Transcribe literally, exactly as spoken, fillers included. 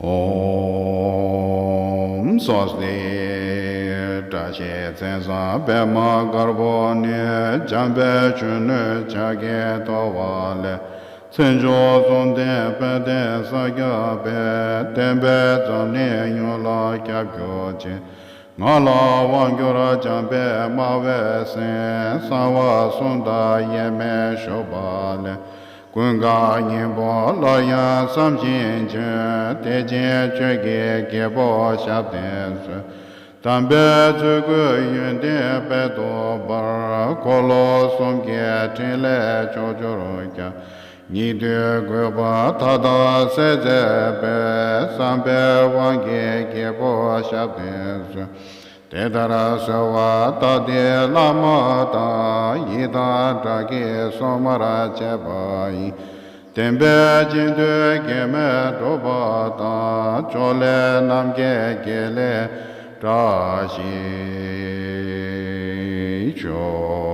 ཨོམ་སྭ་སྟི། བཀྲ་ཤིས་མཚན་བཟང་པདྨ་དཀར་པོ་ནི། འཇམ་དཔལ་གཞོན་ནུའི་ཕྱག་གིས་གཏོར་བ་ལས། མཚན་མཆོག་གསུམ་ལྡན་དཔལ་ལྡན་ས་སྐྱ་པའི། བསྟན་པའི་འཛམ་གླིང་ཡུལ་ལ་ཁྱབ་གྱུར་ཅིག་ང་ལ་དབང་བསྒྱུར་འཇམ་དཔལ་སྨྲ་བའི་སེང་། གསང་བ་གསུམ་དང་དབྱེར་མེད་བཞུགས་པ་ལས། ཀུན་དགའ་སྙིང་པོ་སླར་ཡང་བསམ་བཞིན་བྱོན། བདེ་ཆེན་ཆོས་ཀྱི་རྒྱལ་པོ་ཞབས་བརྟན་གསོལ། དམ་པའི་ཚུལ་བཀོད་ཡོན་ཏན་དཔལ་དུ་འབར། འཁོར་ལོ་གསུམ་གྱི་ཕྲིན་ལས་ཕྱོགས་བཅུར་ཁྱབ། སྙིགས་དུས་རྒུད་པ་མཐའ་དག་སེལ་མཛད་པའི། བསམ་པའི་དབང་གིས་རྒྱལ་པོ་ཞབས་བརྟན་གསོལ། དེ་ལྟར་གསོལ་བ་བཏབ་སྟེ་བླ་མ་དང་། ཡི་དམ་དགྲ་བགེགས་སྲུང་མར་བཅས་པ་ཡི། བདེན་པའི་སྤྱི་མཐུས་གེགས་མེད་སྒྲུབ་པ་དང་། ཕྱོགས་ལས་རྣམ་རྒྱལ་དགེ་ལེགས་བཀྲ་ཤིས་ཤོག